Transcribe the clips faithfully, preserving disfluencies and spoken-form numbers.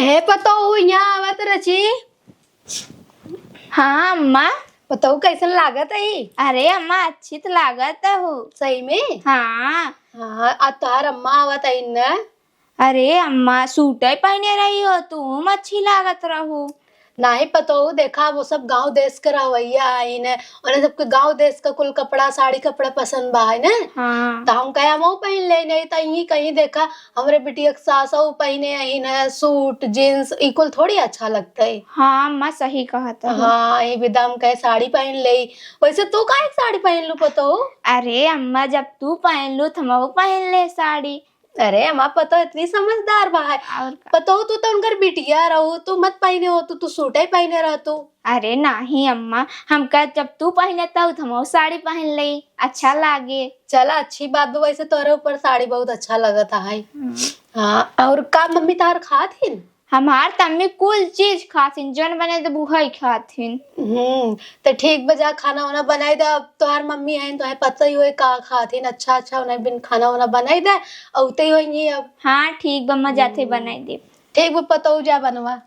हे पतोहू, यहाँ आवत रची। हाँ अम्मा। पतोहू, कैसन लागत है? अरे अम्मा, अच्छी तो लागत हूँ। सही में? हाँ। हाँ, आ तोहार अम्मा आवत है न? अरे अम्मा, सूटे पहने रही हो, तुम अच्छी लागत रहू। नाही पतोहू, देखा, वो सब गांव देश के रहवैया आइन, उन्हें सबके गांव देश का कुल कपड़ा, साड़ी कपड़ा पसंद बा, है ना? हाँ। तो हम कहे, हमहू पहन ले, नहीं तो यही कहीं देखा, हमरे बिटिया के सासऊ पहिने अहिन है सूट, जींस, ई कुल थोड़ी अच्छा लगता है। हाँ अम्मा, सही कहत हो। हाँ, ये विदा हम कहे साड़ी पहन ले। वैसे तू काहे के साड़ी पहन लू पतोहू? अरे अम्मा, जब तू पहन लू, तो हमहू पहन ले साड़ी। अरे अम्मा, पतोहू इतनी समझदार बा है। और का? पतोहू, तू तो उनकर बिटिया रहू, तू मत पहने हो, तू, तू सूटे पहने रह तू। अरे नाही अम्मा, हमका जब तू पहने तब तो हमहू साड़ी पहन ले, अच्छा लागे। चला, अच्छी बात बा, वैसे तोरे ऊपर साड़ी बहुत अच्छा लगत है। हम्म। हाँ, और का मम्मी तार खात हिन? हमार तम्मी कुल चीज खात हिन, जौन बने तो उहई खात हिन। हम्म, तो ठीक बा, जा खाना वाना बनाई दे। अब तोहार मम्मी आइन, तोहे पता ही होए का खात हिन, अच्छा अच्छा उन्हें बिन खाना वाना बनाई दे, औते ही होइहीं अब। हाँ ठीक बा, मैं जाते हम्म। बनाई दे। ठीक बा पतोहू, जा बनवा।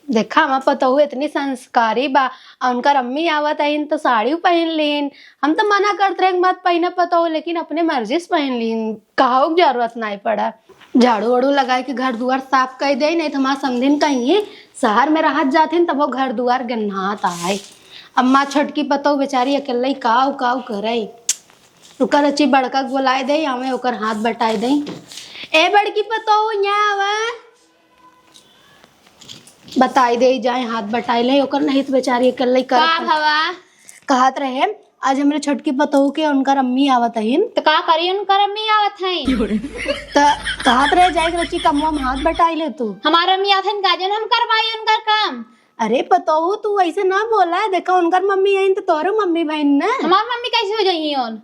देखा, हमार पतोहू इतनी संस्कारी बा, आ उनकर अम्मी आवत आइन तो साड़ी पहन लीन। हम तो मना करत रहे मत पहने पतोहू, लेकिन अपने मर्जी से पहन लीन, कहाऊ के जरूरत नहीं पड़ा। झाड़ू वाड़ू लगाए के घर दुआर साफ कर दे, नहीं तो हमार समधिन कहीं शहर में रहत जाथिन तब वो घर दुआर गन्हात आए। अम्मा छोटकी पतोहू बेचारी अकेले काऊ काऊ करे। ओकर अच्छी बड़का के बोलाए दे, हमें ओकर हाथ बटाए दे। ए बड़की पतोहू, यहाँ आवा। बताई दे जाए, हाथ बटाई ले ओकर, नहीं तो बेचारी अकेले करत का हई। भवा? कहत रहे, आज हमरे छोटकी पतोहू के उनकर अम्मी आवत हईन। त का करी, उनकर अम्मी आवत हईन? त कहत रहे, जाए के रची कमवा में हाथ बटाई ले तू। हमार अम्मी आवत हईन का, जौन हम करवाई उनकर काम? अरे पतोहू, तू ऐसे ना बोला, देखा उनकर मम्मी आइन त तोहरो मम्मी भईन ना। हमार मम्मी कैसे हो जाई उन?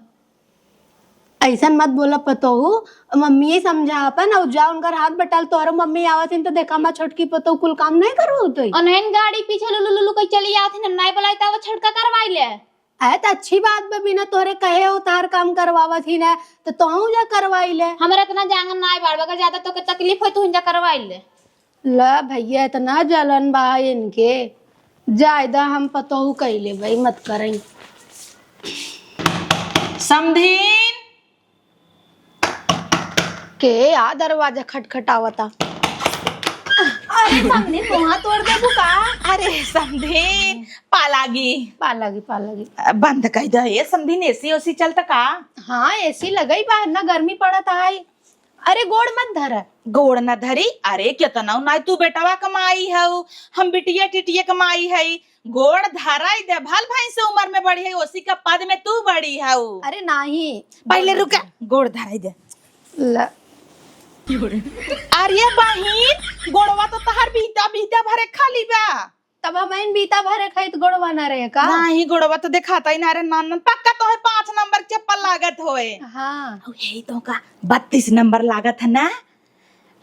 ऐसन मत बोला पतोहू, मम्मी समझा अपन, और जा उनकर हाथ बटाल, तोहरो मम्मी आवत हिन तो देखा, हमार छोटकी पतोहू कुल काम नहीं करवावत है। उन्हें गाड़ी पीछे लुलु लुलु कई चली आवत हिन, नहीं बुलाई तो वो छोटका करवाई ले। अरे तो अच्छी बात बा, बिना तोहरे कहे हो तार काम करवावत हिन, तो तोहू जा करवाई ले। हमरा इतना जांगन नहीं बाड़वा, अगर ज्यादा तोके तकलीफ हो तो जा करवाई ले। ला भैया, इतना जलन बा इनके, जायदा हम पतोहू कइले भाई, मत करई। समधीन, के आ दरवाजा खटखटावता? अरे समधीन, मुँहा तोड़ देबू का? अरे समधीन, पा लागी। पा लागी, पा लागी। बंद कइ दे, ए समधीन, एसी ओसी चलता का? हाँ, एसी लगई बा, ना गर्मी पड़त आई। अरे गोड़ मत धरा। गोड़ न धरी? अरे केतना नाई, तू बेटवा क माई हऊ, हम बिटिया टिटिया क माई हई। गोड़ धराई दे, भल भैंस उम्र में बड़ी है, ओसी का पद में तू बड़ी हऊ। अरे नाही। पहले रुका, गोड़ धराई दे। ला। अरे बहिन, गोड़वा तो तहार बीता बीता भरे खाली बा। तब हम इन बीता भरे खाई तो गोड़वा ना रहे का? नाही, गोड़वा तो देखाता ही ना रे नान, पक्का तोहे पाँच नंबर चप्पल लागत होए। हाँ। अउ यही तो का बत्तीस नंबर लागत है ना?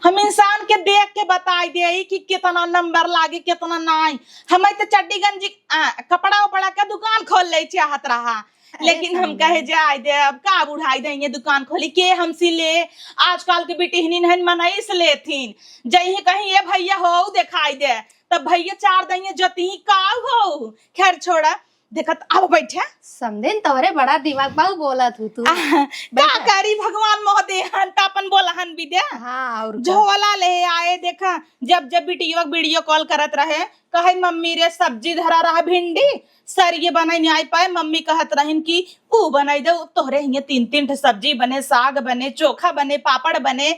हम इंसान के देख के बताई दे कि कितना नंबर लागे, कितना नाई। हमें तो चड्डी गंजी, आ, कपड़ा उपड़ा का दुकान खोल ले चाहत रहा, अरे लेकिन हम समझे। कहे जाए दे, अब का बुढ़ाई दे ये दुकान खोली के हम सिले। आजकल के बिटिहनिन हन मनई से लेथिन, जइहे कहीं ये भैया हो देखाई दे, तब भैया चार दइये जतिही का हो। खैर छोड़ा, देखत अब बैठे। समधिन तोरे बड़ा दिमाग बाऊ बोलत हूँ तू। आह, का बैठे। करी भगवान मोह देहन त अपन बोलहन भी दे। हाँ, और का। झोला ले आए, देखा जब जब बिटिया वीडियो कॉल करत रहे, कहे मम्मी रे सब्जी धरा रहा भिंडी, सरिये बनाई नहीं आई पाए, मम्मी कहत रहिन कि ऊ बनाई दे, तोहरे हिये तीन तीन ठे सब्जी बने, साग बने, चोखा बने, पापड़ बने।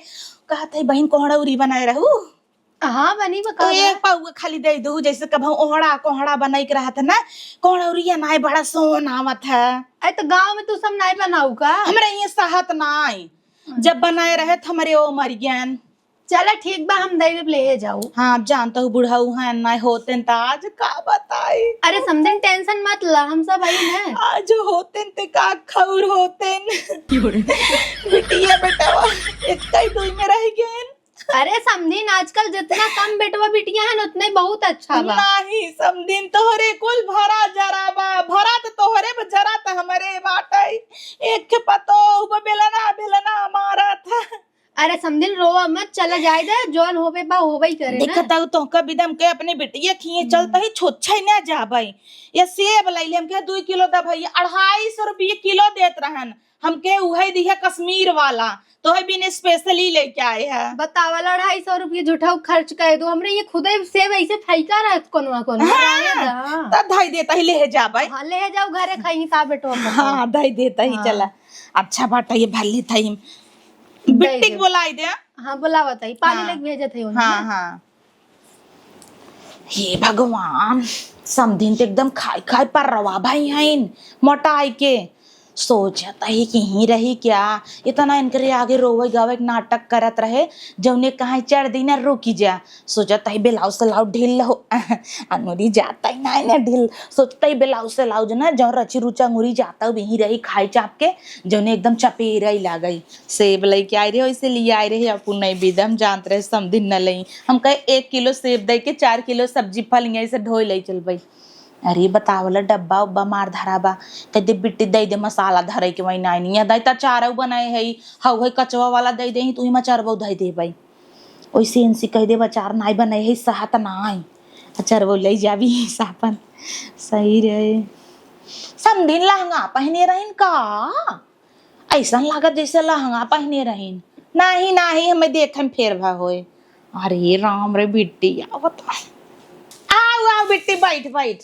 कहत है बहिन कोहड़ौरी बनाए रहू। हाँ, बनी बा तो का एक बा? पाउआ खाली दे दू, जैसे कभौ ओहड़ा कोहड़ा बनाई के रहत है ना, कोहड़ौरिया नाय बड़ा सोन आवत है। अरे तो गाँव में तू सब नाय बनाऊ का? हमरे ये सहत नाय। अच्छा। जब बनाए रहे तो हमरे ओ मर गयन। चला ठीक बा, हम दे देब, ले जाऊ। हाँ, अब जानता हूँ बुढ़ऊ हैं, नाय होतेन त आज का बताई। अरे समधिन टेंशन मत ला, हम सब आई ना। आज होतेन ते का खौर होतेन। बिटिया बेटवा एक कई दुई में रह गए। अरे समधिन, आजकल जितना कम बेटवा बिटिया है ना, उतने बहुत अच्छा बा। नाही समधिन, तोहरे कुल भरा जरा बा, भरा त तोहरे बा, जरा त हमरे बाटे। एक पतोह बा, बेलना बेलना मारत। अरे समधिन, रोवा मत, चला जाए दे, जौन होवे बा होवे ही करे ना। देखत हऊ तोहका बिदम के अपने बिटिया खिए हम्म। चलता ही छोच्छा ही ना जाबे। ये सेब लैले, हमके दुई किलो दा भैया, अढ़ाई सौ रुपये किलो देत रहन, हमके उहे दिहे कश्मीर वाला, तोहे बिन specially लेके आए है। बतावल, अढ़ाई सौ रुपये झूठा खर्च कर दो, हमरे ये खुदे सेब ऐसे फेंका रहत कोनवा कोनवा, हाँ, रहे दा। तब धई देता ही, ले जाबे। हाँ, ले जाओ घरे खाई का बेटो अपन। हाँ, धई देता ही, हाँ। चला। अच्छा बाटा, ये भर लेता ही। दे बिट्टी के दे। बोलाई दे। हाँ, बोलावत है, पानी हाँ। लेके भेजत है उन्हें। हाँ, हाँ। हे भगवान, समधिन तो एकदम खाई खाई पर्रवा भई हईन, मोटाई के। सोचत ही कि ही रही क्या, इतना इनकरे आगे रोवे गावे के नाटक करत रहे, जौने कहाँ चढ़ दी ना रुकी जा। सोचत ही ब्लाउज से लाओ ढील हो, अंगुरी जाता ही ना, ना ढील। सोचत ही ब्लाउज से लाओ जो ना, जौन रची रुचा अंगुरी जाता, वही रही खाई चाप के, जौने एकदम चपेरा ही लागई। सेब लइके आई रहे, वैसे लिए आई रहे, अपू नहीं बिदम जानत रहे, समधिन न लई। हम कहे, "एक किलो सेब दे के चार किलो सब्जी फल यहाँ से ढोई लई चलबई।" अरे, बतावला, डब्बा उब्बा मार धरा बा, कह दे, "बिट्टी दे दे मसाला धरे के, वही नाई नहीं दे, त अचार बनाए है, हऊ है कचवा वाला दे दे, तू ही अचार बहु धई देबई।" वैसे इनसे कह दे, "अचार नाई बनाए है, सहत नाई, अचार बहु लई जाबी सापन।" सही रहे। समधिन लहंगा पहने रहिन का? ऐसन लागत जैसे लहंगा पहने रहिन। नाही, नाही, हमें देखे में फेर भा होए। अरे राम रे बिट्टी, आवत। आओ, आओ बिट्टी, बैठ, बैठ।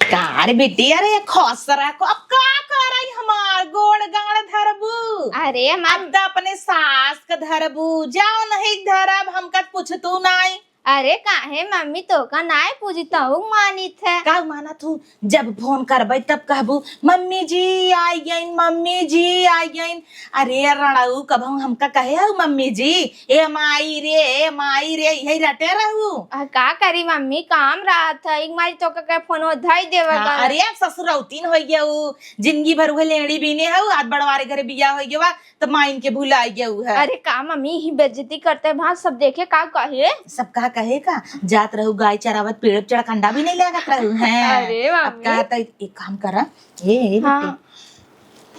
का रे बिट्टी, अरे खसरा को, अब का करई हमार गोड़ गाड़ धरबू? अरे हमार अब त अपने सास का धरबू, जाओ नहीं धरब, हमका पूछतू नाई। अरे काहे मम्मी, तोका नाय पूजी तहु मानित है। का मानत हूँ? जब फोन करबै तब कहबू, "मम्मी जी आई गईन, मम्मी जी आई गईन।" अरे रणऊ, कबहू हमका कहे हऊ मम्मी जी, "ए माई रे, ए माई रे," यही रटे रहू। आ, का करी मम्मी, काम रहत है, एक मारी तोका के फोन धई देवे हाँ, गए। अरे अब ससुरौतीन होइ गया ऊ, जिंदगी भर उहे लेंड़ी बीने हऊ, आज बड़वारे घरे बियाह होइ गया, त माइन के भुलाई गया ऊ है। अरे का मम्मी, ही बेइज्जती करते भाग सब देखे का कहे? सब का कहे का? जात रहू गाय चरावत, पेड़ पे चढ़ कंडा भी नहीं लागत रहू हैं। अरे अब मम्मी। का त एक काम करा, ए, ए हाँ। बेटी,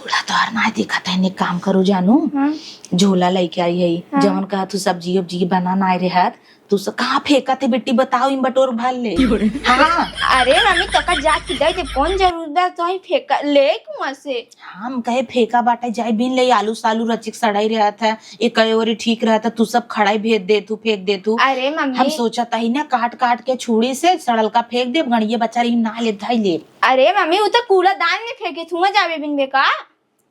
बूढ़ा तोहर ना दिखत है, एक काम करू जानू, हाँ। झोला लइके आई है, हाँ। जवन कहा तू सब्जी उब्जी बना ना रहत, तू स-, कहाँ फेंकत है बेटी, बताओ, इन बटोर भर ले। हाँ। अरे मम्मी, तोका जात की दे दे, कौन जरूरत बा तोही फेंका, ले कुआं से। हम कहे फेंका बाटे, जाई बीन ले, आलू सालू रचिक सड़ाई रहत है, एक ओरी ठीक रहत है, तू सब खड़ाई भेज दे तू, फेंक दे तू। अरे मम्मी। हम सोचत ही ना, काट काट के छुरी से सड़ल का फेंक देब, गणिये बच्चा रही ना ले, धाई ले। अरे मम्मी, उ तो कूड़ादान में फेंके, तू जाबे बिन बेका।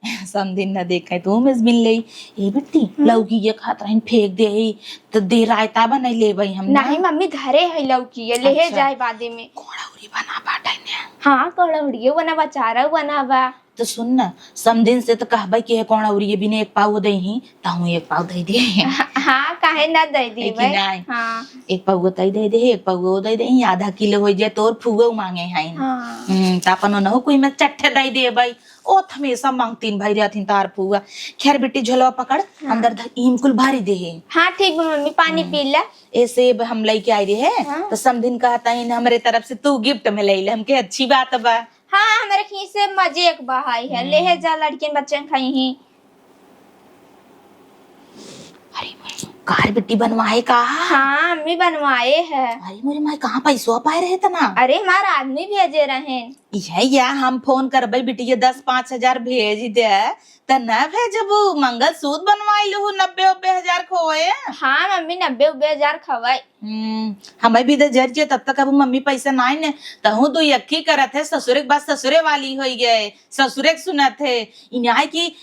समधिन न देखे तो मिस बिन ले। ए बिट्टी, हम्म। लौकी ये खात रहिन, फेंक दे ही, त दे रायता बनाई लेबई हम ना। नहीं मम्मी, धरे है लौकी, ये लेहे अच्छा। जाए बादे में। कोड़ौरी बना बाटे ने। हाँ, कोड़ौरियो बना बा, चारा बना बा। तो सुन ना, समधिन से तो कहबई कि ये कोड़ौरी बिने एक पाव दे ही, तहूँ एक पाव दे दे। हाँ, काहे ना दे दी है कि भाई? नहीं? हाँ। एक पाव तई दे दे, एक पाव दे दे ही, आधा किलो हो जाए, तोर फुआ मांगे हैं। हाँ। हम्म, त अपन ओनहु कोई में चट्ठे दे दे भाई। ओ त हमेशा मांगतीन भाई रहथिन तार फुआ। खैर बेटी, झोलवा पकड़, हाँ। अंदर धर, ईम कुल भारी दे है। हाँ, ठीक बा मम्मी, पानी हम्म। पी ले। ऐसे अब हम लइके आए रहे, हाँ। तो समधिन कहता है, "हमरे तरफ से तू gift में ले ले।" हमके अच्छी बात बा। हाँ, हमरे खीसे मजे एक बहाई है। हम्म। लेहे जा, लड़कियन बच्चन खाई ही। अरे, कार बेटी बनवाए का? हाँ, अम्मी बनवाए है। अरे मोरे माई, कहाँ पैसवा पाए रहे तना? अरे, हमार आदमी भेजे रहे। यह या हम फोन करबे बिटिया, दस पाँच हजार भेज दे, त ना भेजबू? मंगलसूत्र बनवाई लूहू नब्बे उब्बे हजार खोए। हाँ मम्मी, नब्बे उब्बे हजार खवाई। हम्म, हमें भी दे जर जे, तब तक अब मम्मी पैसा नाई ने, तहूँ तू यक्की करत है, ससुरे के बाद ससुरे वाली होई गए, ससुरे के सुनत है। इन्हें आए कि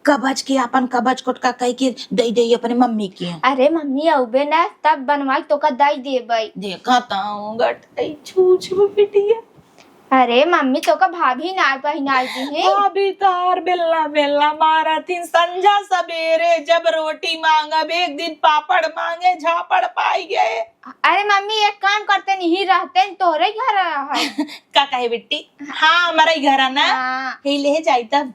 कबज के, अपन कबज कोटका कह के दे दे अपने मम्मी के। अरे मम्मी, अउबे ना, तब बनवाई तोका दई देबई। देखा ताऊ गटई छूछ बिटिया। अरे मम्मी, तोका भाभी ना पहिनाई दी है। भाभी तार बेल्ला बेल्ला मारा थी, संझा सबेरे जब रोटी मांगब, एक दिन पापड़ मांगे, झापड़ पाई गए। अरे मम्मी, एक काम करते नहीं रहते, तोहरे घर है। का कहे बिट्टी? हाँ, हमारा ही घर है ना। हाँ। ही ले जाई तब।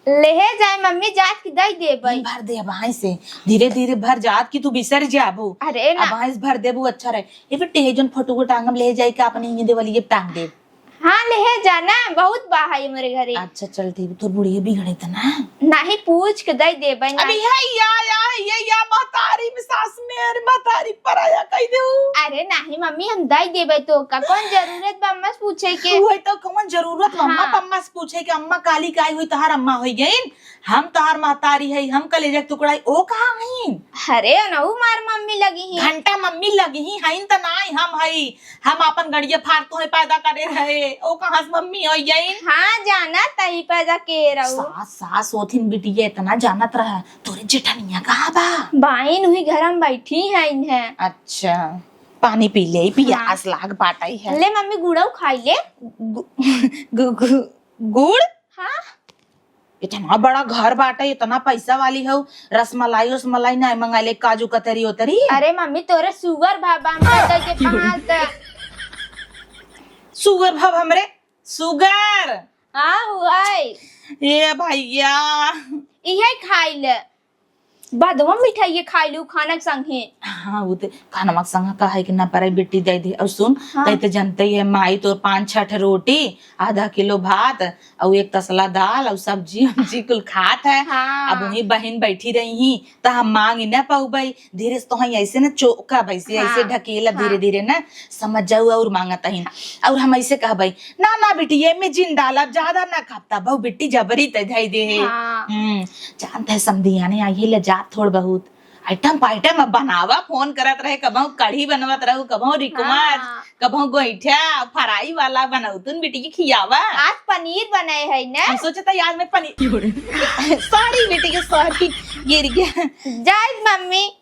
लेहे जाए मम्मी, जात की दई देबई। भर दे अब हाय से, धीरे धीरे भर, जात की तू बिसर जाबू। अरे ना। अब हाय से भर देबू, अच्छा रहे। ए बेटे, हे जोन फोटो को टांगम, ले जाए के अपने ये देवलिए टांग दे। हाँ, लेहे जाना, बहुत बा है हमरे घरे। अच्छा, चल ठीक, तोर बुढ़िया बिगड़े त ना। नाही, पूछ के दे देबे ना। अभी है या, या, ये या महतारी में सास में, अरे महतारी पराया कह दे। अरे नाही मम्मी, हम दे देबे तो का, कौन जरूरत बा अम्मा से पूछे के? वही तो कौन जरूरत बा अम्मा हाँ। पम्मा से पूछे के? अम्मा काली काई हुई, तोहार अम्मा होई गईन। हम तोहार महतारी है, हम कलेजा के टुकड़ा है, ओ कहाँ हईन? अरे अनहु मार मम्मी लगी ही। घंटा मम्मी लगी ही, हईन त नाई, हम हई। हम आपन गड़िया फाड़ तोहे पैदा करे रहे, ओ कहाँ से मम्मी होई गईन? हाँ, जाना तही पैदा के रहू। सास, सास होथिन बिटिया, इतना जानत रहा। तोरे जेठनिया कहाँ बा? बाइन हुई घर में बैठी है इन्हें। अच्छा, पानी पी ले, पियास हाँ। लाग बाटई है। ले मम्मी, गुड़ऊ खाई ले। गु-, गु-, गु-, गुड़? हाँ। इतना बड़ा घर बाटे, इतना पैसा वाली हो, रसमलाई उसमलाई नहीं मंगा ले, काजू कतरी उतरी। अरे मम्मी, तोरे सुगर भा बांटे दे के पहाड़ त। सुगर भा हमरे? सुगर? हाँ, हुआई। ए भैया। इहे खाई ले। बदवा मिठाई खाई लू खाना के संगे। हाँ, वो तो खानवा के संगे कहे के ना पड़े, बिट्टी दे दे। और सुन, हाँ। तै तो जानते ही है, माई तो पाँच छठ रोटी, आधा किलो भात, और एक तसला दाल, और सब्जी उब्जी कुल खात है। हाँ। अब वही बहिन बैठी रही ही, तो हम मांग ही ना पाउबे। धीरे से तो हम ऐसे ना चोका वैसे, हाँ। ऐसे ढकेला हाँ। धीरे धीरे ना, समझ जाऊ, और मांगत ही। और हम ऐसे कहबे, "ना, ना बिट्टी, ये में जिन डालब, ज्यादा ना खाब।" तब बहु बिट्टी जबरी ते धई दे। हाँ। हम्म, जानत है समधियाने आई है, ले जात थोड़ बहुत। आइटम पाइटम अब बनावा, फोन करत रहे, कबहू कढ़ी बनवत रहू, कबहू रिकमा, हाँ। कबहू गोइठा, फ्राई वाला बनौतुन बिट्टी के खियावा। आज पनीर बनाए है ना? हम सोचत ही आज मैं पनीर, सॉरी बिट्टी के, सॉरी, गिर गया। जाए मम्मी।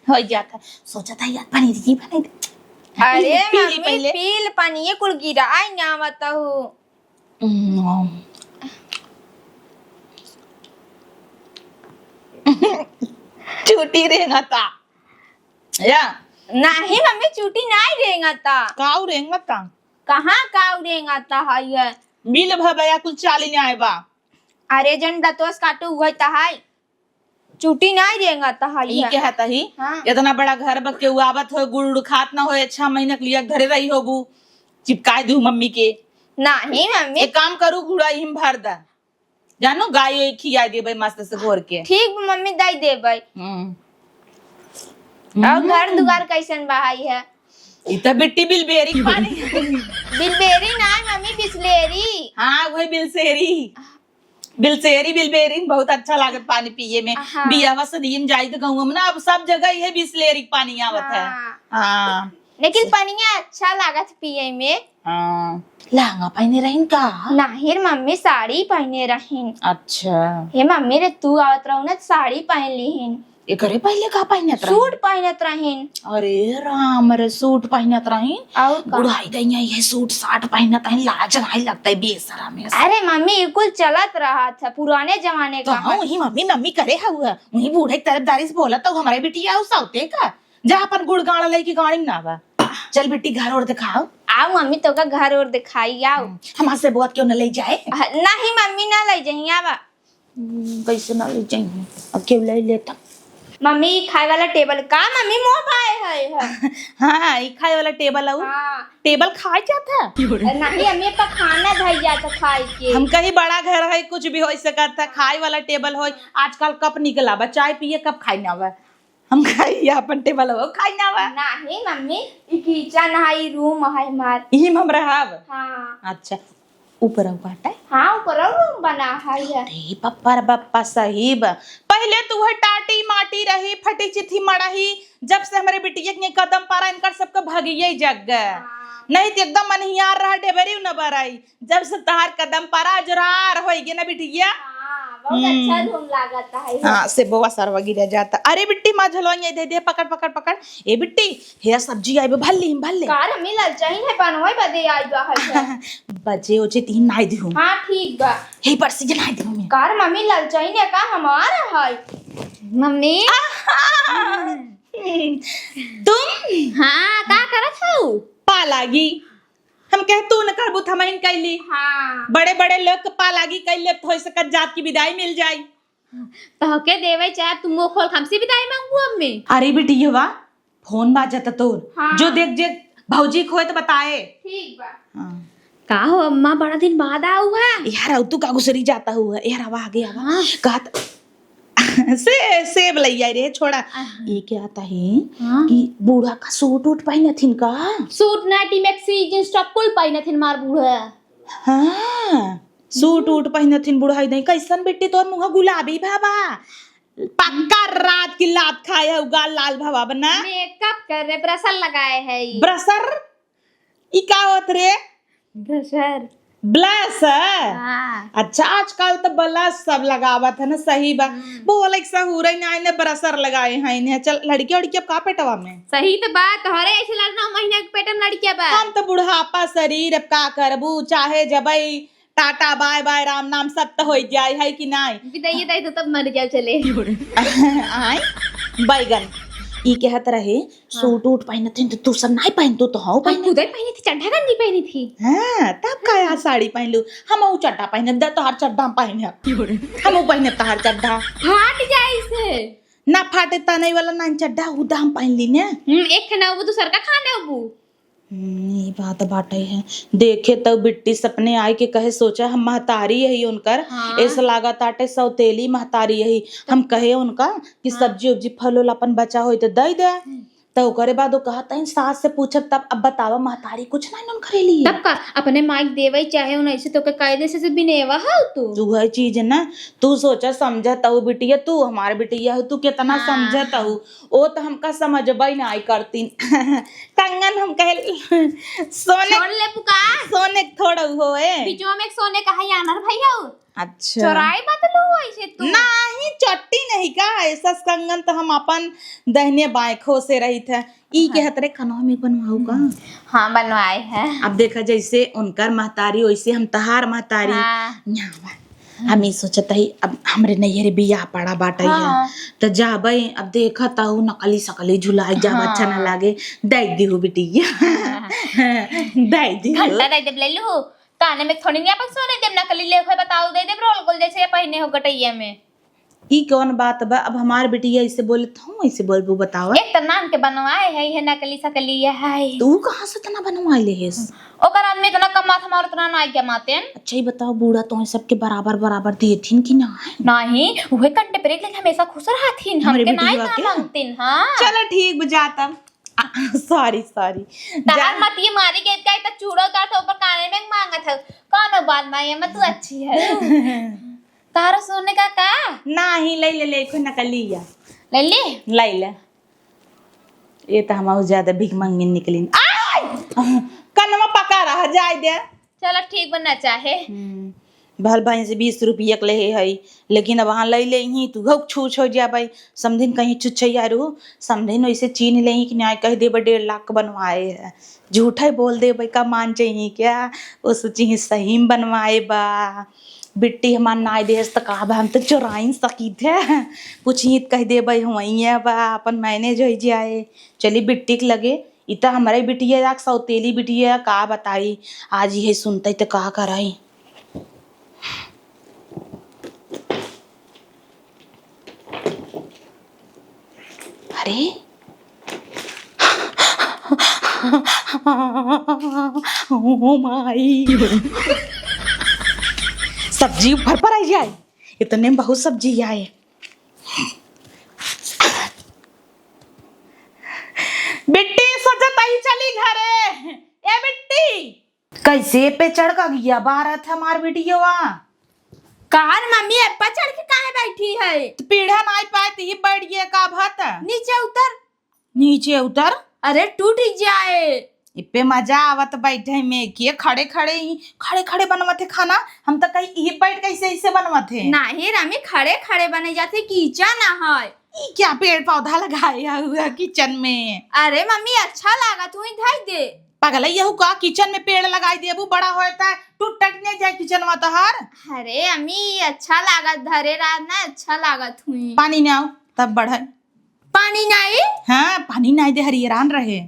हो जात है, सोचत ही आज पनीर ही बनाई दे। अरे पी ले मम्मी, पहले। पी ले पानी, ये कुल गिरा, आई ना बताऊ। हम्म। चूटी रेंगता। या? नाही मम्मी, चूटी नाही रेंगता। काऊ रेंगता? कहाँ काऊ रेंगता है ये? बिल भबया कुल चाली न्याय बा। अरे जन दतोस काटू उहे त है। चूटी नाही रेंगता है ई ये। कहत ही? हाँ। इतना बड़ा घर बा, केहू आवत हो, गुड़ उड़ खात ना हो, छह महीना के लिए घरे रही होबू, चिपकाए दू मम्मी के। नाही मम्मी। एक काम करू, गुड़ा इहिम भर दा, जानो, गाय ओय खिया देबे मस्त से घोर के। ठीक बा मम्मी, दई देबे। हम्म। और घर दुआर कैसन बहाई है? ई त बिट्टी बिलबेरी के पानी। बिलबेरी नाही मम्मी, बिसलेरी। हाँ, वही बिलसेरी। बिलसेरी, बिलबेरी बहुत अच्छा लागत पानी पिए में। हाँ। बियाहवा सदियन जाई त गाँव में ना, अब सब जगह इहे बिसलेरी के पानी आवत है। हाँ। हाँ। लेकिन पनिया अच्छा लागत पिए में। हाँ। लहंगा पहने रहिन का? नाही रे मम्मी, साड़ी पहने रहिन। अच्छा। हे मम्मी रे, तू आवत रहू ना, साड़ी पहन लिहिन। एकरे पहले का पहनत रहिन? सूट पहनत रहिन। अरे राम रे, सूट पहनत रहिन। और का? बुढ़ाई गई है, ये सूट साट पहनत है, लाज नाही लगता है बेशरम है। अरे मम्मी, ये कुल चलत रहा था पुराने जमाने तो का हाँ, है। वही मम्मी मम्मी करे हुआ, वही बूढ़े की तरफदारी से बोला तो हमारे बिटिया उसावते का। जा अपन गुड़ गाड़ा लेके गाड़ी में ना बा। चल बिट्टी, घर और दिखाओ। आओ मम्मी, तोका घर और दिखाई, आओ। हम्म, हमार से बोत क्यों न ले जाए? अह, नाही मम्मी, ना ले जाई, आवा। हम्म, कैसे ना ले जाई? अब क्यों ले लेता? मम्मी, ई खाए वाला टेबल का मम्मी मोह पाए है, है? हाँ, ई खाए वाला टेबल आऊ। हाँ। टेबल खाए जात है? नाही, मम्मी, अब खाना धई जात खाए के। हम कहीं बड़ा घर है, कुछ भी हो सकत है, खाए वाला टेबल होई। आजकल कप निकला बा, चाय पिए कप खाई ना बा। हम खाई या अपन टेबल हो, खाई ना बा। नाही मम्मी, ई किचन है, ई रूम है हमार। इही में हम रहब। हाँ। अच्छा, ऊपर आऊ बाटे? हाँ, ऊपर आऊ रूम बना है ये। अरे पप्पा रे पप्पा, सही बा। पहले तो वह टाटी माटी रही, फटी चिथी मड़ही, जब से हमरे बिटिया के कदम पारा इनकर सबके भगिये जग गए। हाँ। नहीं तो एकदम अनहियार रहा, डेबरी न बराई। जब से तहार कदम पर अजरार होई गे ना बिटिया। हाँ, बहुत हम्म। अच्छा धुन लागत है। हाँ, से बोआ सरवा गिरा जाता। अरे बिट्टी, माँ झलवा ये दे दे, पकड़, पकड़, पकड़। ए बिट्टी, हे सब्जी आइबे, भल्ली, भल्ली। कार हमें ललचाइन है, बनवाई बदे आई बा है। बजे उजे तीन नाई दिहू। हाँ, ठीक बा। हे परसी के नाई दिहू मैं। कार मम्मी ललचाइन है का हमार है? मम्मी। आहा! तुम? हाँ, का करत हऊ? पा लागी। हम कहे, "तू न करबू, त हमहिन कैली।" हाँ। बड़े बड़े लोग के पा लागी कैले, त हो सकत जात की विदाई मिल जाई। तहके देवे चाहे तू मुंह खोल के हमसे विदाई मांगबू अब में? अरे बिटियवा, फोन बाजत तोर। हाँ। जो देख जे भौजी खोए त बताए। ठीक बा। हाँ। का हो अम्मा, बड़ा दिन बाद आऊ है। यार, अब तू का गुसरी जाता हुआ? यार, अब आगे आवा। हाँ। कहत से सेब लई आई रे, छोड़ा। हाँ। ये कहत है हाँ। कि बूढ़ा का सूट उट पहिनथिन का? Suit, nightie, maxi, jeans top कुल पहिनथिन मार बूढ़ा। हाँ, सूट उट पहिनथिन बुढ़ाई दई। कैसन बिट्टी तोर मुँह गुलाबी भवा? पक्का रात की लात खाए है, गाल लाल भवा बना। मेकअप कर रे, ब्रशर लगाए है ई। ब्रशर? ई का होत रे? ब्रशर। ब्लश? हाँ। अच्छा, आजकल तो ब्लश सब लगावत है ना, सही बा। हम्म। बोले के सहूरे ना आइने ब्रशर लगाए हैं इन्हें। चल, लड़की उड़की अब का पेटवा में? सही तो बात, तोहरे ऐसे लड़ नौ महीना के पेट में लड़किया बा। हम तो बुढ़ापा शरीर, अब का करबू, चाहे जबई टाटा बाय बाय राम नाम सत्य हो जाए है कि नाई? विदाई दे तो तब मर जाओ चले। आय बैगन ई कहत रहे, हाँ। सूट उट पहिनथिन तो तू सब नाई पहिन, तू तो हौ हम पहिन। खुदे पहिनी थी, चड्ढा गंजी पहिनी थी। हाँ, तब का यार साड़ी पहिन लू? हम ऊ चड्ढा पहिने, दे तोहार चड्ढा हम पहिने। हम ऊ पहिने तोहार चड्ढा। फाट जाए इसे। ना फाटे तनई वाला ना चड्ढा, ऊ दा हम पहिन ली ने। हम्म, एक ठे ना उबू, दूसर का खाने उबू। हम्म, ई बात बाटे है। देखे तउ बिट्टी सपने आए के कहे सोचा हम महतारी यही उनकर। हाँ। ऐसा लागा ताटे सौतेली महतारी यही। हम कहे उनका कि हाँ। सब्जी उब्जी फल उल अपन बचा होई तो दे दे। हम्म। तो ओकरे बाद वो कहत है, "सास से पूछब तब।" अब बतावा, महतारी कुछ नहीं नन करेली। तब का अपने माई के देवे चाहे उन ऐसे तो के कायदे से, से बिनेवा हो तू। तू है चीज ना, तू सोचा समझत हो बिटिया, तू हमारे बिटिया हो, तू कितना हाँ। समझत हो, ओ तो हमका समझबे नहीं करतीन। कंगन हम कहे सोने छोड़ ले पुकार। सोने के थोड़ा होए। बीचवा में एक सोने का है यानर भैया। अच्छा। चोराई मत लू ऐसे तू। नाही, चट्टी नहीं का, ऐसा कंगन तो हम अपन दहिने बाएं खोसे रही थे। ई हाँ। कहत रहे कनवा में बनवाऊ का? हाँ, बनवाए है। अब देखा जैसे उनकर महतारी वैसे हम तहार महतारी। हाँ। यहाँ बा। हम ई सोचत हई अब हमरे नैहरे बियाह पड़ा बाटे है। हाँ। त जाबे अब देखत हऊ नकली सकली झुलाई जाब हाँ। अच्छा ना लागे। दे दिहु बिटिया। हाँ। दे दिहु। घंटा दे देब ले लू। काने में थोड़ी नहीं अपन सोने देब, नकली ले होए बताओ, दे देब रोल गोल जैसे ये पहिने हो गटैया में। ई कौन बात बा? अब हमार बिटिया ऐसे बोले तो हम ऐसे बोलबू बतावा। एक त नाम के बनवाए है, ये नकली सकली ये है। तू कहाँ से इतना बनवा ले हेस? ओकर आदमी इतना कमात, हमार उतना ना कमाते। अच्छा, ये बताओ, बूढ़ा तो सबके बराबर बराबर देथिन कि ना है? नहीं, उहे कंटे पर एक लेके हमेशा खुश रहथिन, हमरे हमके बिटिया नाई ना के? मांगतिन, हाँ। चलो ठीक बुझाता। Sorry, sorry. तहार जा। मत ये मारी के का, इतना चूड़ा उतार तो ऊपर काने में मांगत है। कौनो बात ना, ये मत तू अच्छी है। तारो सोने का का? नाही, ले ले, ले, कोई नकली या। ले ले? ले ले। ये तो हम ज्यादा भीख मांगिन निकलिन। आय! कनवा पका रहा, जाए दे। चलो ठीक बना चाहे। हम्म, भल भाई से बीस रुपया के लेहे हई, लेकिन अब वहाँ ले ले ही तू हक छूछ हो जाबे। समधिन कहीं छुच्छे यारू, समधिन वैसे चीन ले ही कि न्याय कह देबे डेढ़ लाख के बनवाए है। झूठा ही बोल देबे का मान जाही क्या? वो सोची ही सही में बनवाए बा। बिट्टी हमार नाई देस त का बा, हम तो चोराइन सकी थे। पूछी त कह देबे हुआइया बा, अपन मैनेज हो जाए। चली बिट्टी के लगे, इ त हमरे बिटिया या सौतेली बिटिया का बताई, आज ये सुनते त का कराई। अरे, ओ माई, सब्जी ऊपर पर आई जाए, इतने में बहुत सब्जी आए। बिट्टी, सोचत आई चली घरे। ए बिट्टी, कैसे पे चढ़ का गया भारत हमार बिटिया? कार मम्मी, ए पे चढ़ के काहे बैठी है? त पीढ़ा नाई पाए त ही बैठ गया का भत? नीचे उतर। नीचे उतर? अरे टूट ही जाए। इप्पे मजा आवत बैठे में, के खड़े खड़े ही, खड़े खड़े बनवत है खाना। हम तो कही ई बैठ कैसे ऐसे बनवत है? नाही रामी, खड़े खड़े बने जाते, किचन है। ई क्या पेड़ पौधा लगाया हुआ किचन में? अरे मम्मी, अच्छा लागत हुई, धई दे। पगलैया हु का, किचन में पेड़ लगाई देबू, बड़ा होए त टूट टट नहीं जाए किचनवा तोहार। अरे अम्मी, अच्छा लागत, धरे रात ना अच्छा लागत हुई। पानी नहीं आओ तब बढ़े। पानी नहीं? हाँ, पानी नहीं दे, हरियरान रहे।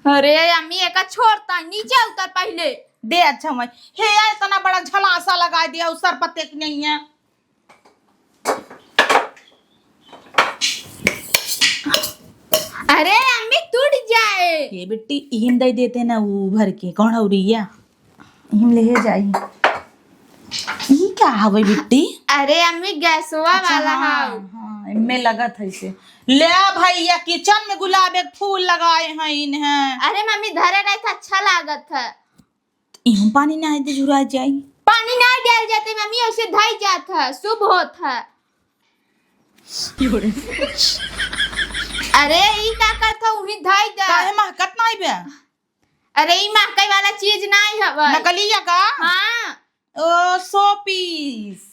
अरे अम्मी, एका छोड़ त, नीचे उतर पहले। दे अच्छा मैं। हे यार, इतना बड़ा झलासा लगा दिया, उ सर पते के नहीं है। अरे अम्मी, टूट जाए। ये बिट्टी, इहिन दे देते ना, वो भर के। कौन हो रही है? हम ले जाई। ई का हवे बिट्टी? अरे अम्मी, गैसवा अच्छा, वाला हाँ, हव। हाँ, इनमें लगत है से। ले आ भैया, किचन में गुलाब एक फूल लगाए हैं इन्हें। अरे मम्मी, धरे रहे थे, अच्छा लागत है। इहूं पानी ना दे, झुरा जाई। पानी ना डाल जाते मम्मी, ऐसे धई जात है, शुभ होत है। अरे ई का करत हो, उही धई दे। काहे महकत नाई बे? अरे ई महकई वाला चीज नाई हवे। नकली है का? हाँ। ओ, शो पीस।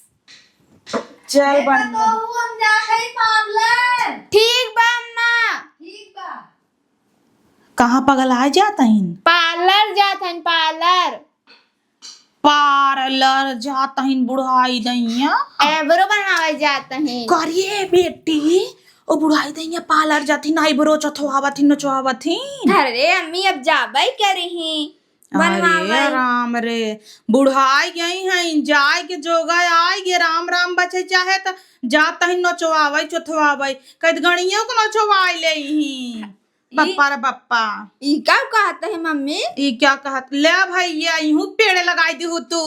चल देखा बढ़िया। तो हूँ, हम जात हई पार्लर। ठीक बा अम्मा। ठीक बा। कहाँ पगलाए जात हईन? पार्लर जात हईन, पार्लर। पार्लर जात हईन बुढ़ाई दइया। आईब्रो बनवावे जात हईन। करिए बेटी, ओ बुढ़ाई दइया पार्लर जात हईन, आईब्रो चथवावत हईन, नचवावत हईन। अरे अम्मी, अब जाबे करी ही। अरे बनवावे। राम रे, बुढ़ाई गई हैं, जाए के जोगा आए गे, राम राम बचे चाहे त जात ही नोचवावे, चोथवावे, कद गणियों को नोचवाए ले ही। ई बप्पा रे बप्पा। ई का कहत है मम्मी? ई क्या कहत? ले भैया, इहूं पेड़ लगाई दी हो तू।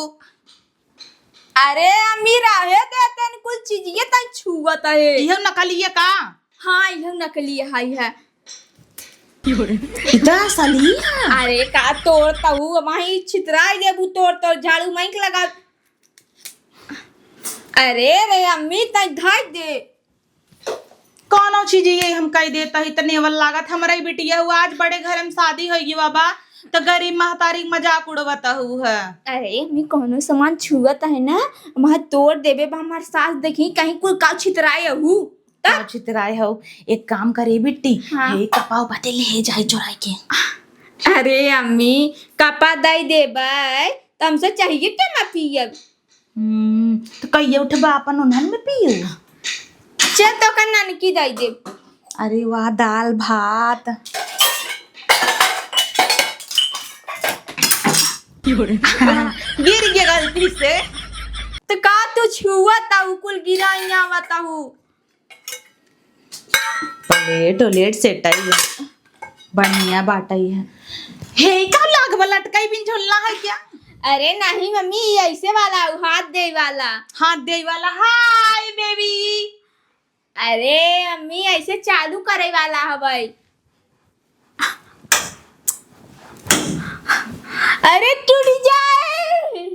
अरे अम्मी, रहे दे, तन कुल चीजिए तन छुअत है। इहो नकलिए का? हाँ, इहो नकली है, है। इतना असली है। अरे का तोड़ तहू, वहीं छितराई देबू, तोड़ तोड़ झाड़ू माइक लगा। अरे रे अम्मी, तई धई दे। कौनो चीज ये हम कह देता ही त नेवल लागत। हमरा ही बिटिया हुआ, आज बड़े घर में शादी होई बाबा, त गरीब महतारी के मजाक उड़वत हू है। अरे अम्मी, कौनो सामान छुअत है ना, वहाँ तोड़ देबे बा। हमार सास देखी कहीं कुल का छितराए हू। का छितराए हो? एक काम करे बिट्टी, हाँ। हे कपाव बाटे, ले जाई चोराई के। अरे अम्मी, कपा दई देबै, त हमसे चाहिए के ना पियब। हम्म, त कहिए उठबा अपन उन्हन में पियो। चल, तो का ननकी दई देब। अरे वाह, दाल भात। गिर गया गलती से। त का तू छुआ ता, उ कुल गिरा यहाँ बताऊ। प्लेट उलेट सेट आई है, बढ़िया बाटई है। हे, का लाग बा, लटकाई बिन झोलना है क्या? अरे नहीं मम्मी, ये ऐसे वाला, उ हाथ दे वाला। हाथ दे वाला। Hi baby. अरे अम्मी, ऐसे चालू करे वाला हवई। अरे टूट जाए।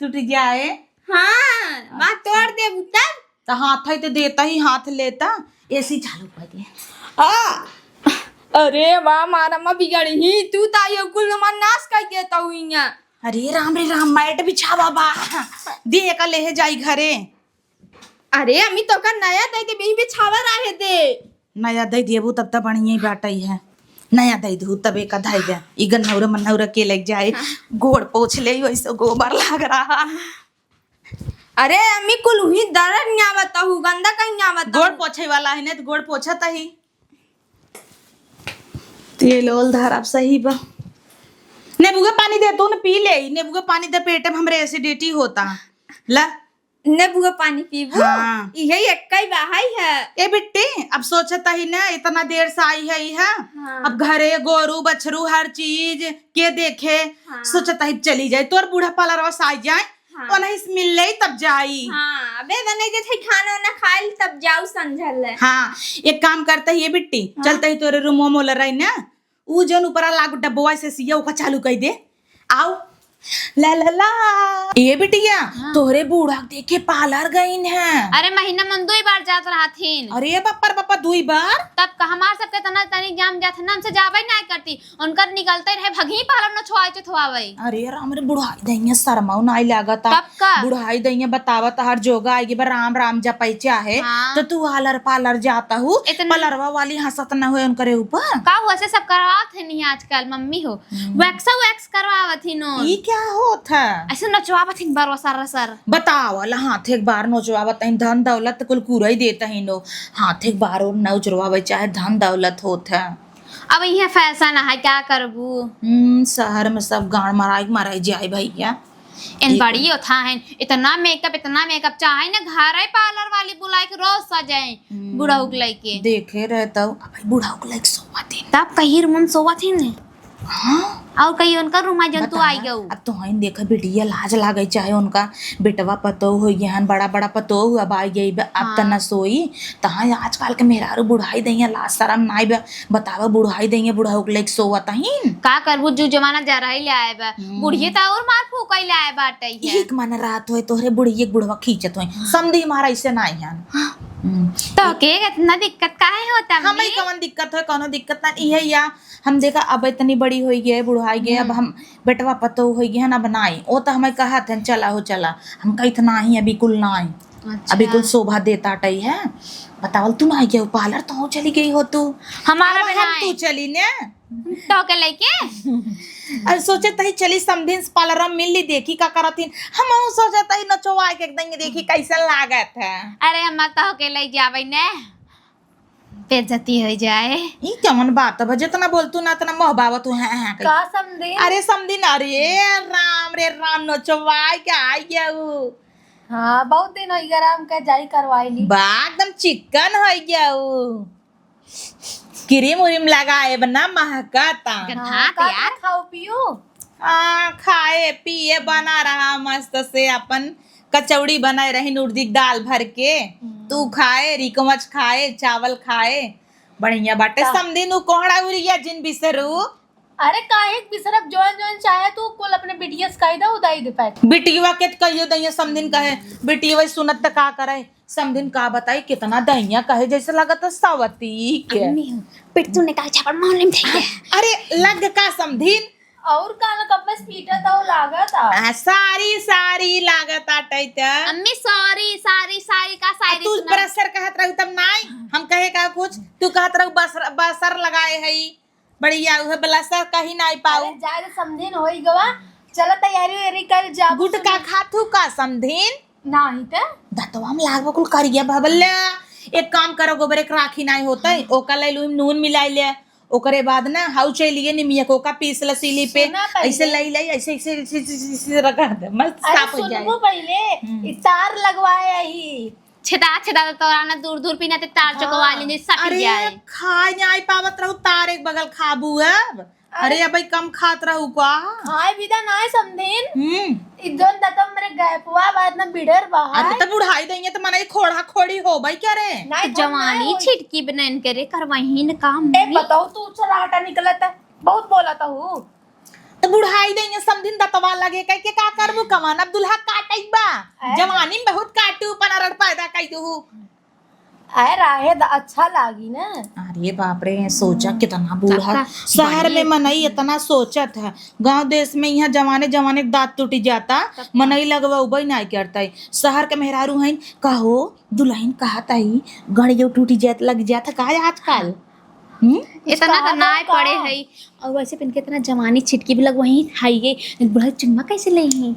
टूट जाए। हाँ, माँ तोड़ देबू तब। त हाथ है त देता ही, हाथ लेता। एसी चालू कर दे। आ, अरे वाह, मारा मा बिगड़ी ही, तू ता ये कुल हमार नाश कर देता हुई। अरे राम रे राम, मैट बिछावा बा, दे का लेहे जाई घरे। अरे अम्मी, तो का नया दे दे, बिही बिछावा रहे दे। नया दे देबू तब त बढ़िया ही बाटई है। नया दे दू तब एक धाई दे। ई गन्नौरा मन्नौरा के लग जाए, हाँ। गोड़ पोछ ले, वैसे गोबर लाग रहा। अरे अम्मी, कुल उही दरद न्या बताऊ, गंदा कहीं न्या बताऊ। गोड़ पोछे वाला है ना, तो गोड़ पोछत ही। तेल ओल धर, अब सही बा। नेबुआ पानी दे तू न, पी ले। नेबुआ पानी दे, पेट में हमरे एसिडिटी होता। ला। नेबुआ पानी पीबू? हाँ। इहे एक्कै बा, हाय है। ए बिट्टी, अब सोचत ही ना, इतना देर से आई है, ई है। हाँ। अब घरे गोरू बछरू हर चीज के देखे, हाँ। सोचत ही चली जाए, तोर बूढ़ा पालरवा से आई जाए, हाँ। ओनही से मिल ले तब जाई। हाँ, अबे बने जे थे खाना ना खाइल तब जाऊ संझल ले। हाँ, एक काम करते ही ये बिट्टी, हाँ। चलते ही तोरे रूमवा मोला रही ना, ऊ जौन ऊपरा लागू डब्बवा से सिया ओका चालू कर दे। आओ। ला ला ला। ए बिटिया, हाँ। तोहरे बूढ़ा के देखे पार्लर गईन है। अरे महीना मन दुई बार जात रहथिन। अरे बप्पर बप्पा, दुई बार? तब का हमार सबके तना तनी जाम जात है, हमसे जाबे ना करती। उनकर निकलते रहे भगही पार्लर न छुआए चुथवावे। अरे राम रे, बुढ़ाई दइया शर्माऊ नाई लागत। तब का? बुढ़ाई दइया बतावत हर जोगा आएगी बा, राम राम जपै चाहे। हाँ। तो तू आलर पालर जाता हूँ, इतना पार्लरवा वाली हंसत न हुए उनकरे ऊपर। का हुआ से सब करवात है नहीं आजकल मम्मी हो। हम्म। वैक्सा वैक्स करवावत ही नो। ई क्या होत है? ऐसे नचवावत ही बरवा सर सर। बतावल हाथ एक बार नोचवावत ही, धन दौलत कुल कुरई देत ही नो। हाथ एक बार और नोचवावे चाहे धन दौलत होत है। अब इहे फैशन है, क्या करबू? हम्म, शहर में सब गाड़ मराई मराई जाए भैया। इन एक बड़ी ओथा है, इतना मेकअप, इतना मेकअप, चाहे ना घरे पार्लर वाली बुलाए के रोज सजाए हम्म, बुढ़ऊ के लइके। देखे रहे तब, अब बुढ़ऊ के लइके सोवा दिन। तब कहीं मन सोवा थी ने। हाँ? और कही उनका रूमा जन तू बतावा, आई गऊ। अब तोहन देखा बिटिया लाज लागे चाहे उनका बेटवा पतोह होइ गए हन, बड़ा बड़ा पतोह अब आई गई, अब त हाँ। न सोई। तहाँ आजकल के मेहरारू बुढ़ाई दइया, लाज शरम नाई बा। बतावा बुढ़ाई दइया, बुढ़ऊ के लेके सोवत हीन। का करबू, जुग जमाना जराई ले आए बा। हम्म। बुढ़िए त और मार फूकई ले आए बाटे है। एक मन रात होए तोहरे बुढ़िए के बुढ़वा खींचत होए। हाँ। समधी मारा ऐसे नाई हन। हाँ। हम्म। तो के इतना दिक्कत काहे होता हमें? कवन दिक्कत है, कौनो दिक्कत ना। इहे या हम देखा अब इतनी बड़ी होई गए, बुढ़ाई गए, अब हम्म। हम बेटवा पतोह होई गए हन, अब नाई। ओ त हमें कहत हन, "चला हो चला।" हम कहित, "नाही, अभी कुल नाई। अच्छा। अभी कुल शोभा देता टई है।" बतावल तू ना आई गया पार्लर, तो चली गई हो तू। हमारा अब भी हम नाई। तू चली ने। तो के लेके? अरे सोचे तही चली समधिन से पार्लर में मिल ली, देखी का करत हिन। हम सोचे तही नचवा के एकदम देखी कैसन लागत है। अरे हम तो के ले जावे ने। बेइज्जती हो जाए। ई कवन बात बा? जितना बोलतू ना, उतना मोहबावत हो, हैं, हैं, कही। का समधिन? अरे समधिन, अरे राम रे राम, नोचवाई के आई गया उ। हाँ, बहुत दिन हो गया राम के, जाई करवाई ली। बा, एकदम चिकन हो गया उ। क्रीम उरीम लगाए बना, महकता। गंधात हाँ, का यार। खाओ पियो? आ, खाए पिए बना रहा मस्त से, अपन कचौड़ी बनाए रही उड़दी के दाल भर के, हम्म। तू खाए, रिकवच खाए, चावल खाए, बढ़िया बाटे। का? समधिन उ कोहड़ा उरिया जिन बिसरू। अरे काहे के बिसरब, जौन जौन चाहे तू कुल अपने बिटिया से कह दे, उ दई दे पैक। बिटिया के त कहियो दइया समधिन कहे, बिटिया सुनत त का करे, समधिन का बताई, कितना दहिया कहे जैसे लगत है सवती के। अम्मी हो, पिट्टू ने काल छापड़ मार लेम धइले। अरे, लग का समधिन? और का न कब से पीटत हो लागत आ। आ, सारी, सारी लागत आटै त। अम्मी, सॉरी, सारी, सारी का शायरी तू सुना। ब्रसर कहत रहू तब नाई, हम कहे का कुछ, तू कहत रहू बसर, बसर लगाए हई। बढ़िया, उहे ब्लास्टर कहीं नाई पाऊ। अरे, जाए दे, समधिन होई गवा। चला, तैयारी वैयारी कर जा। गुटखा खाथू का समधिन? नाही ते। दतवा में लागबो कुल करिया भबल्ला। एक काम करो, गोबर एक राखी नाई होतै, ओका ले लू, नून मिलाई ले। ओकरे बाद ना, हाउ चलिए निमिया को का पीस ल सीली पे, सुना पहिले। ऐसे लाई लाई, ऐसे, ऐसे, ऐसे, ऐसे, ऐसे रगड़ दे, मस्त अरे, साफ हो जाए। सुनबो पहिले, हम्म। ई तार लगवाए ही। छेदा, छेदा तो तोरा ना दूर, दूर पीना ते तार चकवा हाँ। लेने सट अरे, जाए। खाए नाई पावत रहू, तार एक बगल खाबू अब। अरे, अरे, अबे कम खात रहू का? खाए भी दा नाई समधिन। हम्म। ई जोन दतम मेरे गैपवा बा, इतना बिड़र बा अरे, है। त बुढ़ाई दइए त मने खोड़ा खोड़ी होबै क्या रे? नाई, तो जवानी नाई होई। छिटकी बनन करे, करवाहीन काम ए, नहीं। बताओ तू चला हटा निकलत है, बहुत बोलत हूँ। त बुढ़ाई दइए समधिन दतवा लगे कह के का करबू कमान? अब दुल्हा काटै बा। ए? जवानी में बहुत काटू, पनारड़ पैदा कइ दू। अरे राहे द-, अच्छा लागी ना। अरे बाप रे, सोचा हम्म। कितना बूढ़ा। सबका शहर में बढ़िया। मनई इतना सोचत है, गांव देश में यहाँ जवाने जवाने के दांत टूटी जाता, तब का? मनई लगवा उबई नाई करता है। शहर के मेहरारू हैं, कहो दुल्हन कहत आई, गणियो टूटी जात, लग जात है का आजकल? हम्म? इतना तो नाय पड़े है। और वैसे पिन के इतना जवानी छिटकी भी लगवाई है, ये बुढ़ा चुम्मा कैसे ले हैं?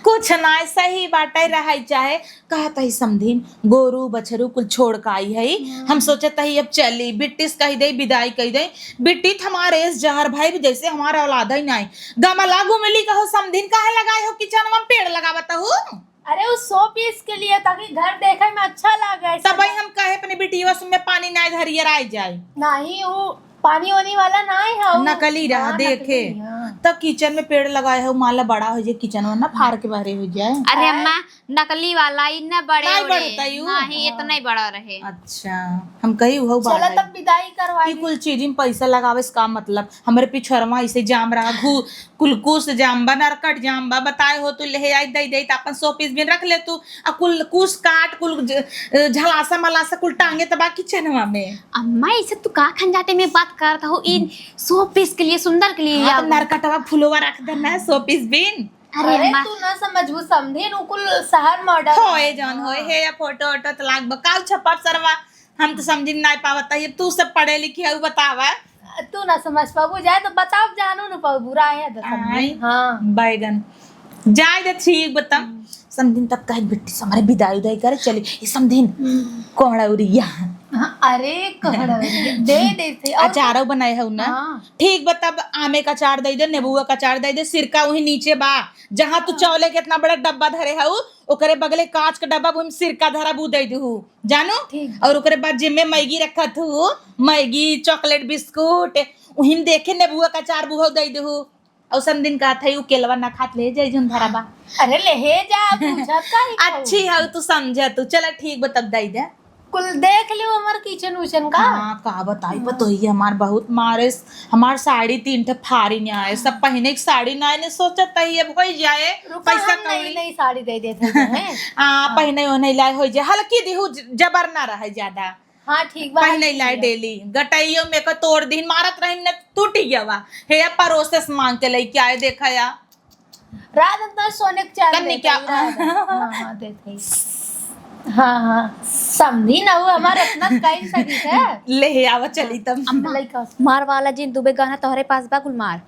कुछ नाय, सही बाटे रहे चाहे कहत ही समधिन, गोरू बछरू कुल छोड़ के आई है। हम्म। हम सोचत ही अब चली, बिट्टी से कही दे, विदाई कही दे। बिट्टी त हमारे एस जहर भाई भी जैसे हमारा औलाद ही नाई। गमला गुमली कहो समधिन, काहे लगाए हो किचन में पेड़ लगावत हो? अरे, वो शो पीस के लिए, ताकि घर देखे में अच्छा लगे, ऐसा तब भाई ना। हम कहे अपने बिटिया में पानी ना धरिए राय जाए। नहीं, वो पानी वानी वाला ना है, वो नकली रहा, हाँ, देखे। नकली, हाँ। तब किचन में पेड़ लगाए हो, माला बड़ा हो जाए, किचन में ना फाड़ के बाहरे हो जाए। अरे अम्मा, नकली वाला, इतना बड़े नहीं बड़े। बढ़ता यू। नहीं, हाँ। इतना ही बड़ा रहे। अच्छा, हम कही वो चला बड़ा तब है। विदाई करवा ई दी। कुल चीज में पैसा लगावे से का मतलब? हमरे पिछड़वा ऐसे जाम रहा, घू-, कुल कुस जाम बा, नरकट जाम बा, बताए हो तू, लेहे आई दई दई त अपन शो पीस बिन रख ले तू, आ कुल कुस काट, कुल ज-, झलासा मलासा कुल टांगे त बा किचनवा में। अम्मा, ऐसे तू का खंजाटे में बात करत हो? इन शो पीस के लिए, सुंदर के लिए हाँ, या तो नरकटवा फुलवा रख देना है शो पीस बिन। अरे अरे, अम्मा। तू ना समझबू समधिन, उ कुल शहर मॉडल होए है। जौन होए, हाँ। हे या फोटो वोटो त लाग बा, काउ छपब सरवा। हम तो समझी नाई पावत है, तू सब पढ़े लिखे हऊ, बतावा। तू ना समझ पाबू, जाए तो बताओ, जानू न पाबू, बुरा है तो समझी। आई, हाँ। बैगन। जाए दे, ठीक बता। हम्म। समधिन तब कहे, "बिट्टी से हमारे विदाई उदाई करे चली।" ये समधिन, हम्म। कोहड़ा उरिया। हाँ, अरे, कोहड़ा उरिया। दे दे थे। और अचारो बनाए हऊ ना? हाँ। ठीक बा, तब आमे का अचार दे दे, नेबुआ का अचार दे दे, सिरका वही नीचे बा, जहाँ तू हाँ। चौले के इतना बड़ा डब्बा धरे हऊ, ओकरे बगले कांच के डब्बा, वही में सिरका धरा, बू दे दू। जानू? ठीक। और ओकरे बाद जिम्मे मैगी रखत हूँ, मैगी, चॉकलेट, बिस्कुट, उहिम देखे नेबुआ का चार बुहौ दइ देहु। अउ समधिन कहत है, "उ केलवा ना खात, ले जाई जौन धरा बा।" अरे, ले हे जा, पूछत का ही कहू? अच्छी हउ तू, समझा तू। चला ठीक बा, तब दइ दे। कुल देख लियो हमर kitchen उचन का। हाँ, का बताई, हाँ। पतोहिया हमार बहुत मारे, हमार साड़ी तीन ठे फारी न आए, सब पहिने के साड़ी ना आए, ने सोचत ही अब होइ जाए, रुका, पैसा हम नई, कौड़ी। नई साड़ी दइ देत है। हाँ, हाँ। पहिने ओने लाए होइ जाए, हल्की दिहु, ज-, जबर ना रहे ज्यादा। हाँ, ठीक बा, पहिने हल्की लाए दिया। Daily, गटइयो में का तोड़ दिन मारत रही न, टूटी गवा। हे, परोसे से मांग के लइके आए, देखा या। रात में तो सोने के चांदी कन्नी देते क्या? ही रात में। हाँ, हाँ, देते ही। हाँ, हाँ। समधी ना हो, हमारे इतना कहीं सकी है। ले, आवा, चली तब। अम्मा, लइका। मार वाला जिन दुबे गहना तोहरे पास बा, कुल मार।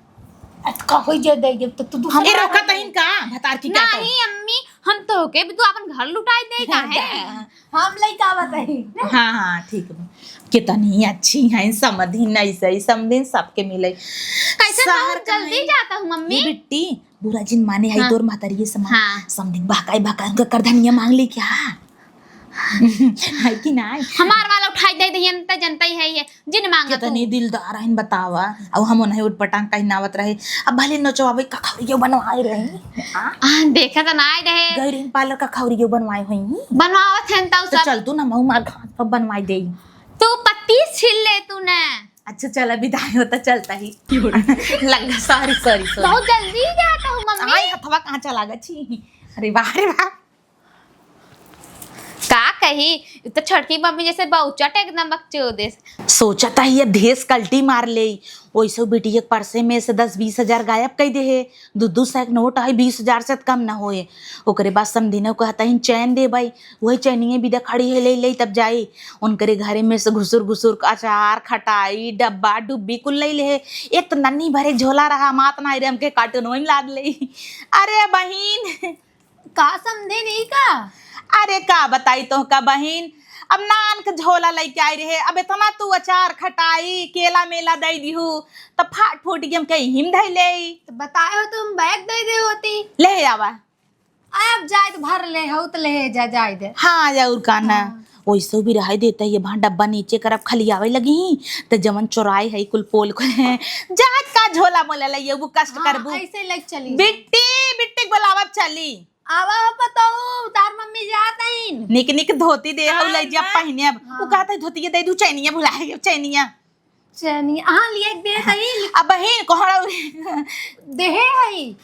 अत का होई जे दे देब, तो तू दूसरा ए, रोका तहिन का? भतार की क्या नहीं, अम्मी, हम तोहके भी तू अपन घर लुटाई दे का है? हम लइका बताई। हाँ, हाँ, ठीक बा। कितनी अच्छी हैं समधिन, ऐसे ही समधिन सबके मिले। कैसे शहर बहुत जल्दी जाता हूँ, मम्मी। ये बिट्टी, बुरा जिन माने है हाँ। तोर महतारी ये समान। हाँ। समधिन बहकाई बहकाई उनका करधनिया मांग ली क्या? है कि नाय? हमार वाला उठाई दे दहियन त जनता ही है ये, जिन मांगत कितनी हूँ। दिलदार हइन बतावा। अब हम उन्हें उटपटांग कहीं नावत रहे, अब भले नचवावे कखौरियो बनवाए रहे। हाँ? आ, देखे त नाय रहे। गैरिन पार्लर कखौरियो बनवाए होई। बनवावत हन त तो सब। चल तू ना, महू मार घाट पर बनवाई दे। तू पत्ती छील ले तू ने। अच्छा चला, विदाई होता चलता ही। लग, sorry, sorry, sorry। बहुत जल्दी जाता हूँ, मम्मी। आई हथवा कहाँ चला गा छी। अरे वाह, अरे वाह। का कही, इ तो छोटकी मम्मी जैसे बहुचट एकदम बकचोद है। सोचत ही ये देश कल्टी मार ले, वैसे बिटिया के पर्से में से दस बीस हजार गायब कई दे है। दू दू सौ के नोट है, बीस हजार से कम न होए। ओकरे बाद समधिनो कहता ही चैन दे भाई, वही चैनिये बिदा खड़ी है, ले ले तब जाई। उनकरे घरे में से घुसुर घुसुर के अचार, खटाई, डब्बा डुब्बी कुल ले ले है। एक तो नन्ही भरे झोला रहा, मात नाई रे हमके कार्टून वही में लाद ले। अरे बहिन, का समधिन ई का? अरे का बताई तोहका बहिन, अब नान के झोला लइके आई रहे, अब इतना तू अचार खटाई केला मेला दइ दिहू, त फाट फूट के हम कहीं हिम धइ ले। त बताए हो तुम बैग दइ दे होती। ले आवा। आ, अब जाए त भर ले हो त ले जा, जाए दे। हाँ, और का ना। हाँ। वैसे भी रहे देता ये भां डब्बा नीचे करब खलियावे लगी, त जवन चोराए है कुल पोल को जाए का झोला मोला लइये, वो कष्ट हाँ, करबू। ऐसे लग चली। बिट्टी, बिट्टी के बुलावब चली। आवा हो पतोहू, तार मम्मी जात हईन। निक निक धोती दे हऊ, हाँ, लइ जा हाँ। पहिने अब। हाँ। उ कहत है धोतिया दे दू, चैनिया भुला है, चैनिया। चैनिया, हाँ, लिए दे तई। अब बहिन, कोहड़ा देहे हई।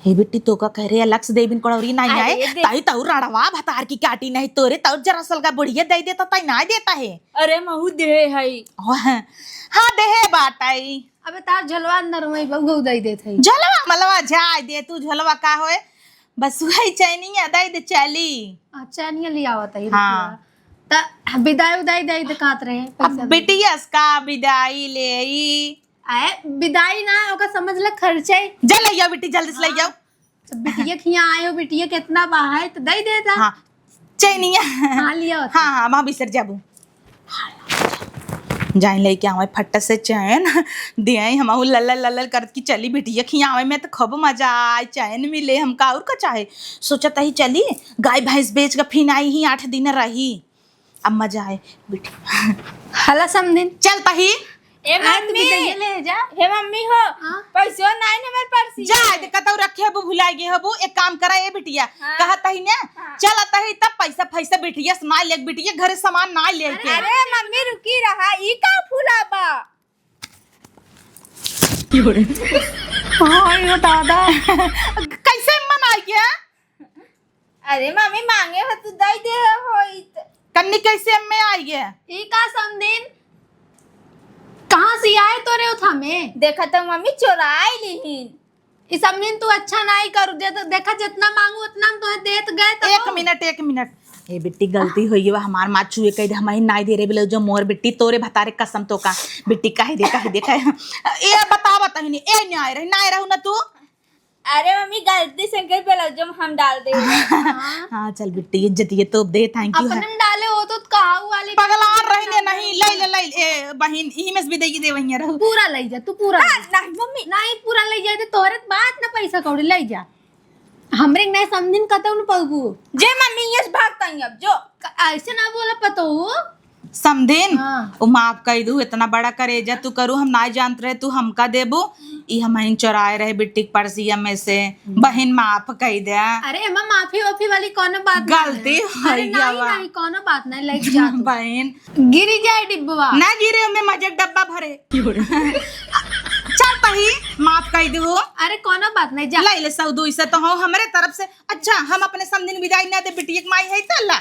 हे बिट्टी, तो का कह रहे, अलग से देबिन कोड़ौरी नहीं अरे, आए, दे- ताई ताऊ राड़वा भतार की काटी नहीं तोरे, ताऊ जरा सलगा बुढ़िया दे देता, ताई ना देता है। अरे महू देहे हई। हाँ, हाँ, देहे बाटई। अबे तार झलवा अंदर में बहू दे देत हई। झलवा मलवा जाए दे तू, झलवा का होए, बस वही चैनिया दे दे चली। हाँ, चैनिया ले आवत है, हाँ। रुपया। त विदाई उदाई दे दे कहत रहे, अब पैसा दे। बिटिया से का विदाई लेई? आए, विदाई ना, ओका समझ ले खर्चे। जा ले आओ बिट्टी, जल्दी से ले हाँ। आओ। तो बिटिया खिया आए हो, बिटिया कितना बहाए तो दे दे दा। हाँ, चैनिया। हाँ, लिया होता। हाँ, हाँ, वहाँ बिसर जाबू। जाए लेके आवे फट से चैन, दे आई हम लल्लल लल्लल करत की चली बिटिया खियावे में तो खूब मजा आए, चैन मिले हमका और का चाहे। सोचत ही चली गाय भैंस बेच के फिन आई ही आठ दिन रही, अब मजा आए बिटिया। हला समधिन। चलता ही। ए आ, तू मम्मी। बिदाइया ले जा। हे मम्मी हो, हाँ? पैसो नाई न हमर पर्सी। जा, दे कतौ रखे हबू, भुलाए गे हबू, एक काम करा ए बिटिया, हाँ। कहत ही ने, हाँ। चलत ही तब पैसा, पैसा बिटिया से ना ले, बिटिया घरे सामान ना ले के। अरे मम्मी रुकी रहा, ई का फूला बा? हाँ, यो दादा। कैसे मन आ गया? अरे मम्मी मांगे हो तू दे दे हो, ई त कन्नी कैसे में आई है? ई का समधिन? कहाँ से आए तोरे उठा में? देखा तो मम्मी चोराई लिहिन। ई समधिन तू अच्छा नाई करू, जे तो देखा जितना मांगू उतना हम तोहे देत गए तो एक मिनट, एक मिनट। ए बिट्टी गलती होई गई, हमार माँ छुए कह दे, हम ही नाई दे रे बोले जो मोर बिट्टी तोरे भतारे कसम तो का बिट्टी कह दे, कह दे, कह। ए बतावा तहिनी, ए नाई रही, नाई रहू ना तू। अरे मम्मी, गलती से गई ब्लाउज में हम डाल दे। हाँ, चल बिट्टी, इज्जत ये तो दे, thank you है। अपने में डाले हो तो काऊ वाले पगला रही ने, नहीं, ले ले, ले, ए, बहिन, इही में से भी दे, दे वहीं रहू। पूरा ले जा, तू पूरा हाँ, ले जा। नहीं मम्मी। नहीं, पूरा ले जा, तो तोहरे बात ना पैसा कौड़ी ले जा। हमरे नहीं समधिन कतौ न पौबू। जे मम्मी, ये से भागता ही अब, जो। क-, ऐसे ना बोला पतोहू। समधिन, हाँ। उ माफ कइ दू, इतना बड़ा करेजा तू करू, हम नाहीं जानत रहे तू हमका देबू। ई हमहिन चोराए रहे बिट्टी के परसिया में से। बहिन, माफ कइ दे। अरे एमा माफी वाफी वाली कौनो बात नाहीं गलती है। अरे होई नाहीं, गवा। नाहीं, कौनो बात नाहीं, लइके जा तू। बहिन। गिरी जाए डिब्बवा। ना गिरे, ओमे मजे के डब्बा भरे। चल तही, माफ कइ दू। अरे कौनो बात नाहीं, जा। लइ ले सौ दुई सौ तो हो हमरे तरफ से। अच्छा, हम अपने समधिन बिदाई ना दे, बिटिया के माई है त ला।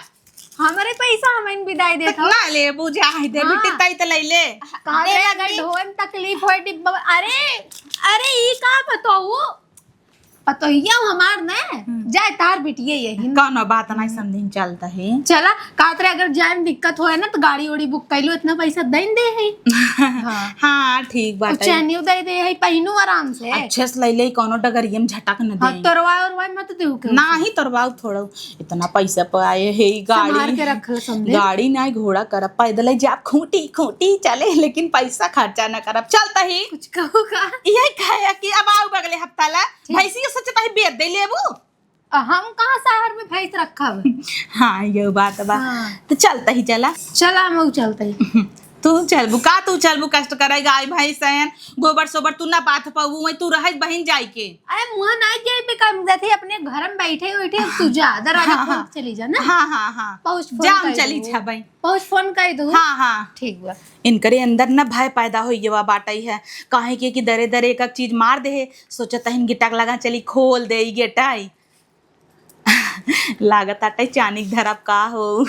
हमरे पैसा हमहिन बिदाई देत हो। ना लेबू, जा, है दे, हाँ। बिट्टी तई त लइ ले। कहाँ दे दे, लगी। ढोए में तकलीफ होए डिब्बा। अरे, अरे, ई का पतोहू? पतोहिया हमार ने, हम्म। जाए तार बिटिया यही। कौनो बात नाहीं, समधिन चलत ही। चला, कात रे अगर जाए में दिक्कत होए ना तो गाड़ी उड़ी बुक कइ लो, इतना पैसा दइन दे है। हाँ। हाँ, ठीक बात है। चैनियो दइ दे है, पहिनू आराम से। अच्छे से लइ ले, कौनो डगरिया में झटक न हाँ, दे। तोरवाए ओरवाए मत देहू के। नाहीं, तोरवाऊ थोड़ा। इतना पैसा पाए है, ई गाड़ी। संभार के रख ले, समधिन। गाड़ी नाहीं, घोड़ा करब, पैदल ही जाब, खूंटी, खूंटी चले, लेकिन पैसा खर्चा न करब। चलत ही। कुछ कहू का? यही कहे कि अब आऊ बगले हफ्ता ला, ठीक। भैंसी के सोचत ही बेच दे लेबू। आ, हम कहाँ शहर में भैंस रखब? हाँ, ये बात बा। हाँ। तो चलत ही, चला। चला, हम चलत ही। तू चलबू का? तू चलबू, कष्ट करे, गाय भैंस हैं, गोबर सोबर तू ना बाथ पाऊ, वहीं तू रहे बहिन जाई के। अरे मुँह ना जाए पे काम देते, अपने घर में बैठे बैठे अब तू जा, दरवाजा हाँ, खोल हाँ। के चली जा ना। हाँ, हाँ, हाँ। पहुँच फोन जा, हम कर चली दू। जा भाई। पहुँच फोन कर दू। हाँ, हाँ। ठीक बा। इनकरे अंदर न भय पैदा होई गवा बाटई है, काहे के कि दरे दरे एक एक चीज मार दे है, सोचत हन गिटक लगा चली खोल दे ई गेटाई। लागत आटे चानिक धरब का हो।